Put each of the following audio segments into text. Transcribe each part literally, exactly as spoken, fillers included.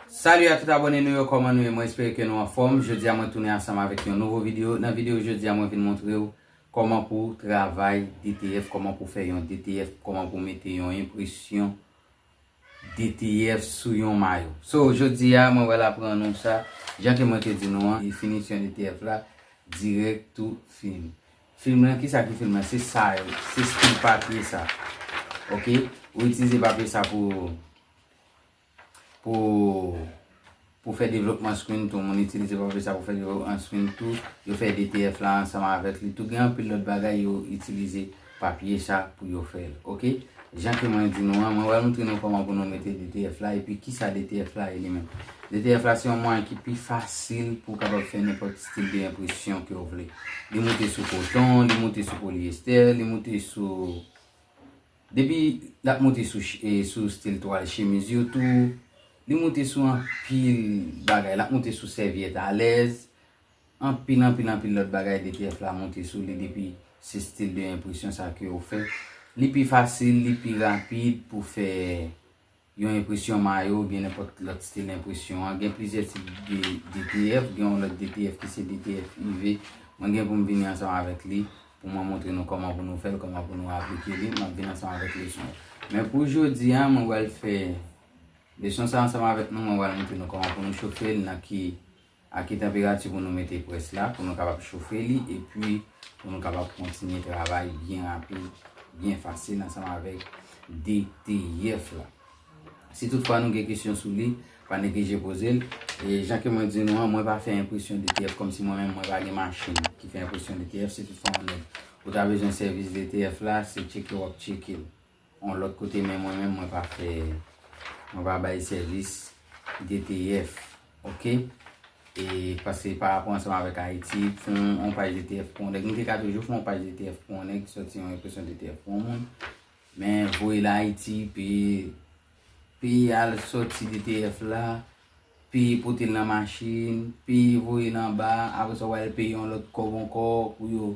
Salut a tout abòne nou yo, kòman nou ye? Mwen espere ke nou anfòm. Jodi a mwen tounen ansanm avèk yon nouvo videyo. Nan videyo jodi a mwen vin montre w kòman pou travay D T F, kòman pou fè yon D T F, kòman pou mete yon enpresyon D T F sou yon mayo. So, jodi a mwen pral aprann nou sa, jan ke mwen te di nou an, definisyon D T F la, direct to film. Film lan, kisa ki film lan? Se sa yo, se stil papye sa. Ok? Ou itilize papye sa pou pou pou fè devlopman screen tou, moun itilize papye sa pou fè devlopman screen tou, yo fè D T F la ansanm avèk li tou, gen anpil lòt bagay yo itilize papye sa pou yo fè l. Ok? Jan ke mwen di nou an, mwen pral montre nou kòman pou nou mete D T F la, epi kisa D T F la ye li menm. D T F la se yon mwayen ki pi fasil pou w kapab fè nenpòt stil de enpresyon ke w vle. Li moute sou koton, li moute sou polyester, li moute sou Depi l ap moute sou, sou stil twal chemiz yo tou, li moute sou anpil bagay. L ap moute sou sèvyèt alèz, anpil, anpil, anpil lòt bagay D T F la moute sou li depi se stil de enpresyon sa ke w fè. Li pi fasil, li pi rapid pou fè yon enpresyon mayo oubyen nenpòt lòt stil enpresyon an. Gen plizyè tip de D T F, gen yon lòt D T F ki se D T F U V. Mwen gen pou m vini ansanm avèk li pou mwen montre nou kòman pou nou fè l, kòman pou nou aplike li. M ap vin ansanm avèk leson an. Men pou jodi a, mwen pral fè leson sa ansanm avèk nou. Mwen pral montre nou kòman pou nou chofe l, nan ki, a ki tanperati pou nou mete près la, pou nou kapab chofe li, epi pou nou kapab kontinye travay byen rapid, byen fasil ansanm avèk D T F la. Si toutfwa nou gen kesyon sou li, pa neglije poze l. E jan ke mwen di nou an, mwen pa fè enpresyon D T F kòmsi mwen menm mwen pa gen machin ki fè enpresyon D T F. Si toutfwa yon nèg ou ta bezwen sèvis D T F la, se tcheke w ap tcheke l yon lòt kote, men mwen menm mwen pa fè, mwen pa bay sèvis D T F. Ok? E paske pa rapò ansanm avèk Ayiti, fè yon, yon paj D T F pou yon nèg, m te ka toujou fè yon paj D T F pou yon nèg, sòti yon enpresyon D T F pou yon moun. Men voye l Ayiti, peye, peye al sòti D T F la, peye pote l nan machin, peye voye l anba, apre sa w al peye yon lòt kòb ankò pou yo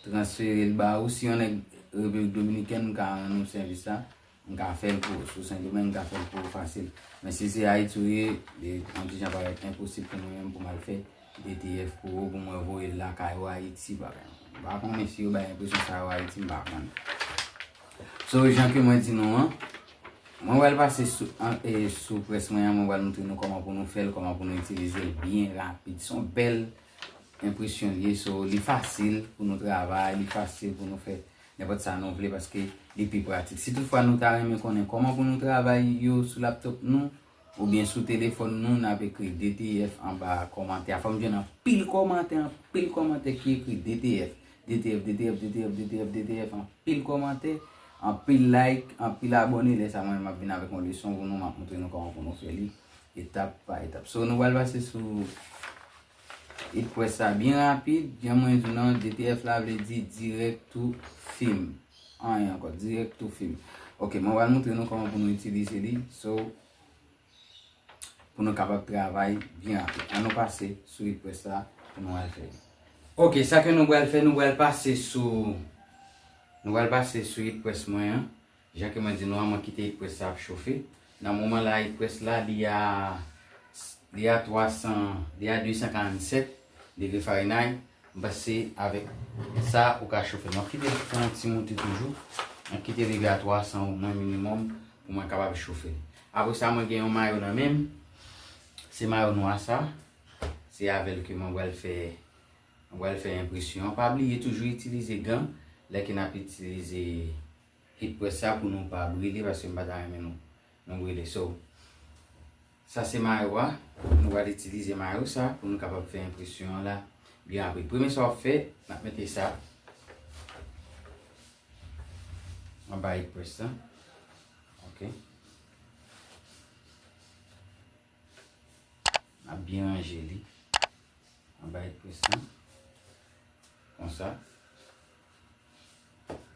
transfere l ba ou. Si yon nèg Repiblik Dominikèn, m ka rann ou sèvis la, m ka fè l pou ou. Si w Sendomeng, m ka fè l pou ou fasil. Men si se Ayiti w ye, li yon ti jan parèt enposib pou mwen menm pou m al fè D T F pou ou, pou mwen voye l lakay ou Ayiti, bagay. M pa konnen si yo bay enpresyon sa yo Ayiti, m pa konn. So, jan ke mwen di nou an, mwen pral pase sou, an, e, sou près mwen an, mwen pral montre nou kòman pou nou fè l, kòman pou nou itilize l byen rapid. Se yon bèl enpresyon li ye, so, li fasil pou nou travay, li fasil pou nou fè nenpòt sa nou vle, paske li pi pratik. Si toutfwa nou ta renmen konnen kòman pou nou travay yo sou laptop nou, oubyen sou telefòn nou, n ap ekri D T F anba kòmantè a. Fò m jwenn anpil kòmantè, anpil kòmantè ki ekri D T F, D T F, anpil kòmantè, anpil like, anpil abòne. Lè sa a, mwen menm m ap vin avèk yon leson pou nou, m ap montre nou kòman pou nou fè li etap pa etap. So, nou pral pase sou Hit Press sa byen rapid. Jan mwen di w nan, D T F la vle di direct to film. Anyen ankò, direct to film. Ok, mwen pral montre nou kòman pou nou itilize li. So, pou nou kapab travay byen rapid. Ann nou pase sou Hit Press la pou nou al fè li. Ok, sa ke nou pral fè, nou pral pase sou, nou pral pase sou Hit Press mwen an. Jan ke mwen di nou an, mwen kite Hit Press sa ap chofe. Nan moman la, Hit Press la, li a, li a twa san, li a de san karannsèt degre Fahrenheit. M panse avèk sa, ou ka chofe l. Mwen kite l fè yon ti moute toujou. Mwen kite l rive a twa san omwen minimòm pou mwen kapab chofe l. Apre sa, mwen gen yon mayo nan men m. Se mayo nwa sa. Se avè l ke mwen pral fè, mwen pral fè enpresyon an. Pa bliye toujou itilize gan lè ke n ap itilize Hit Press sa pou nou pa brile, paske m pa ta renmen nou, nou brile. So, sa se mayo a. Nou pral itilize mayo sa pou nou kapab fè enpresyon an la byen rapid. Premye sa w ap fè, n ap mete sa anba Hit Press la. Ok. N ap byen ranje li anba Hit Press la. Konsa.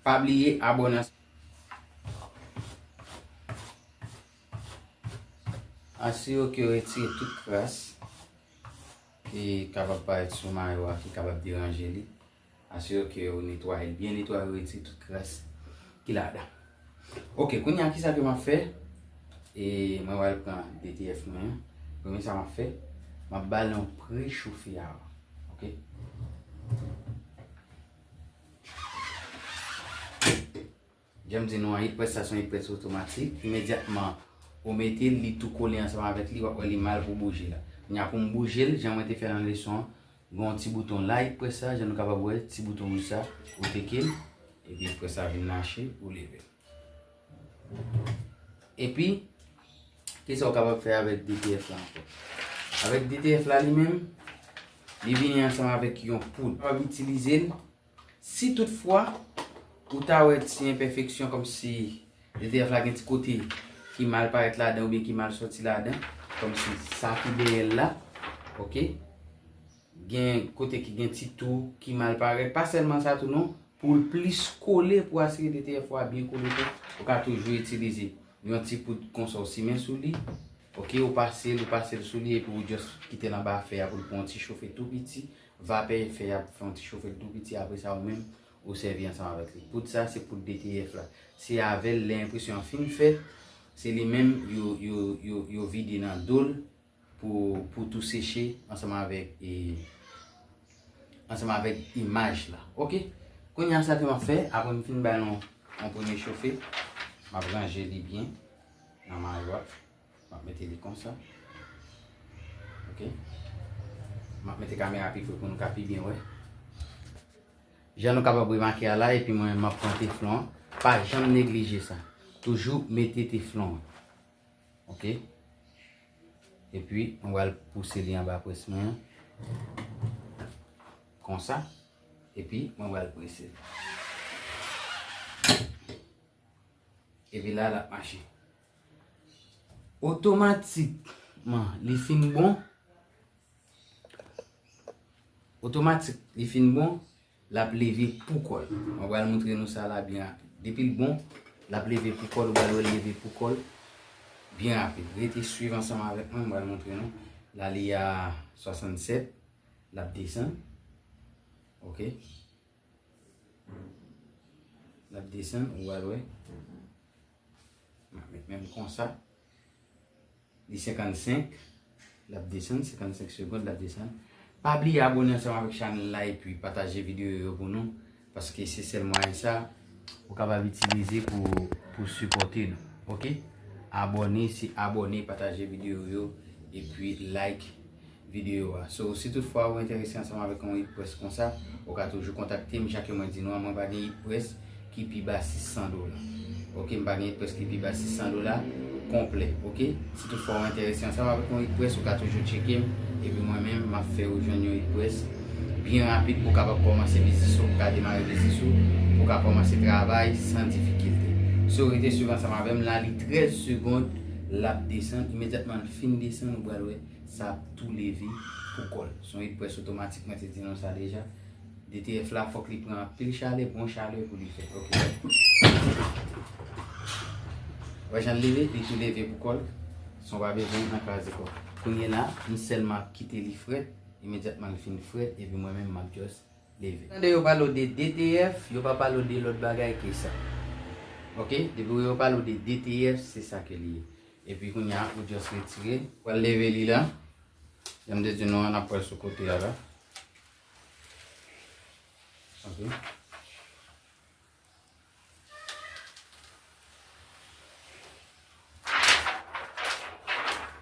Pa bliye abòne. Asire w ke w retire tout kras ki kapab parèt sou mayo a, ki kapab deranje li. Asire ke ou netwaye l byen netwaye, ou retire tout kras ki ladan. Ok, kounye a, kisa ke m ap fè? E mwen pral pran D T F mwen. Premye sa m ap fè, m ap ba l yon prechofe avan. Ok? Jan m di nou an, heat press sa se yon heat press otomatik. Imedyatman ou mete l, li tou kole ansanm avèk li, w ap wè li mal pou bouje la. Kounye a pou m bouje l, jan mwen te fè nan leson an, gen yon ti bouton la, heat press sa, jan nou kapab wè, ti bouton wouj sa, ou teke l, epi heat press sa vin mache, ou leve l. Epi, kisa ou kapab fè avèk D T F la ankò? Avèk D T F la li menm, li vini ansanm avèk yon poud. Ou kapab itilize l si toutfwa ou ta wè ti enpèfeksyon, kòmsi D T F la gen ti kote ki mal parèt ladan oubyen ki mal sòti ladan, kòmsi sa ki dèyè l la, ok? Gen kote ki gen ti tou ki mal parèt, pa sèlman sa tou non, pou l plis kole, pou asire D T F ou a byen kole tou, ou ka toujou itilize yon ti poud konsa ou simen sou li, ok, ou pase l, ou pase l sou li, epi ou just kite l anba fè a pou l pran yon ti chofe tou piti, vapè fè a fè yon ti chofe l tou piti, apre sa ou menm, ou sèvi ansanm avèk li. Poud sa, se poud D T F la. Se avè l, lè enpresyon an fin fèt, se li menm yo, yo, yo, yo vide nan do l pou, pou tou seche ansanm avèk, e, ansanm avèk imaj la. Ok? Kounye a, sa ke m ap fè, apre m fin ba l yon, yon premye chofe, m ap ranje li byen nan mayo a. M ap mete li konsa. Ok? M ap mete kamera pi pre pou nou ka pi byen wè. Jan nou kapab remake a la, epi mwen, m ap pran teflon an. Pa janm neglije sa. Toujou mete teflon an. Ok? Epi, mwen pral pouse li anba près mwen an. Konsa. Epi, mwen pral prese l. Epi la, l ap mache. Otomatikman, li fin bon. Otomatik, li fin bon, l ap leve pou kò l. Mwen pral montre nou sa la byen rapid. Depi l bon, l ap leve pou kò l, ou pral wè l leve pou kò l byen rapid. Rete swiv ansanm avèk mwen, mwen pral montre nou. La, li a swasannsèt, l ap desann. Ok. L ap desann, ou pral wè. M ap met menm konsa. Li senkannsenk, l ap desann, senkannsenk segonn, l ap desann. Pa bliye abòne ansanm avèk chanèl la epi pataje videyo yo pou nou, paske se sèl mwayen sa ou kapab itilize pou, pou sipòte nou. Ok? Abòne, se abòne, pataje videyo yo, epi like videyo a. So, si toutfwa ou enterese ansanm avèk yon heat press konsa, ou ka toujou kontakte m, jan ke mwen di nou an, mwen pa gen heat press ki pi ba sis san dola. Ok, m pa gen heat press ki pi ba sis san dola konplè. Ok, si toutfwa ou enterese ansanm avèk yon heat press, ou ka toujou tcheke m, epi mwen menm, m ap fè ou jwenn yon heat press byen rapid pou w kapab kòmanse biznis ou, pou w ka demare biznis ou, pou w ka kòmanse travay san difikilte. So, rete swiv ansanm avè m la, li trèz segonn, l ap desann, imedyatman l fin desann, ou pral wè sa ap tou leve pou kò l. Se yon heat press otomatik, mwen te di nou sa deja. D T F la, fòk li pran anpil chalè, bon chalè pou li fèt. Ok. Wè jan l leve, li tou leve pou kò l, san w pa bezwen ankraze kò. Kounye la, m sèlman ap kite li frèt, imedyatman l fin frèt, epi mwen menm, m ap just leve. Tande yo pale w de D T F, yo pa pale w de lòt bagay ke sa. Ok? Depi yo pale w de D T F, se sa ke li ye. Epi kounye a, ou just retire. Ou pral leve li la. Jan m te di nou an, n ap pral sou kote a la. Ok.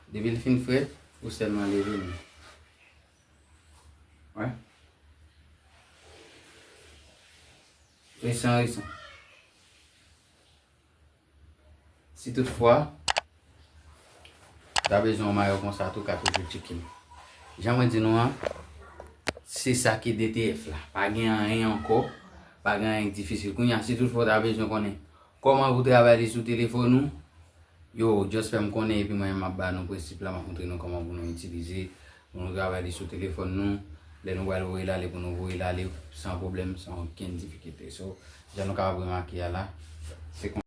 Depi l fin frèt, ou sèlman leve li. Wè. Resan, resan. Si toutfwa, ou ta bezwen yon mayo konsa tou, ka toujou tcheke m. Jan mwen di nou an, se sa ki D T F la. Pa gen anyen ankò, pa gen anyen ki difisil. Kounye a, si toutfwa ou ta bezwen konnen kòman pou travay li sou telefòn ou, yo, just fè m konnen, epi mwen menm m ap ba nou prensip la, m ap montre nou kòman pou nou itilize, pou nou travay li sou telefòn nou. Lè nou pral voye l ale, pou nou voye l ale san pwoblèm, san okenn difikilte. So, jan nou kapab remake a la, se kon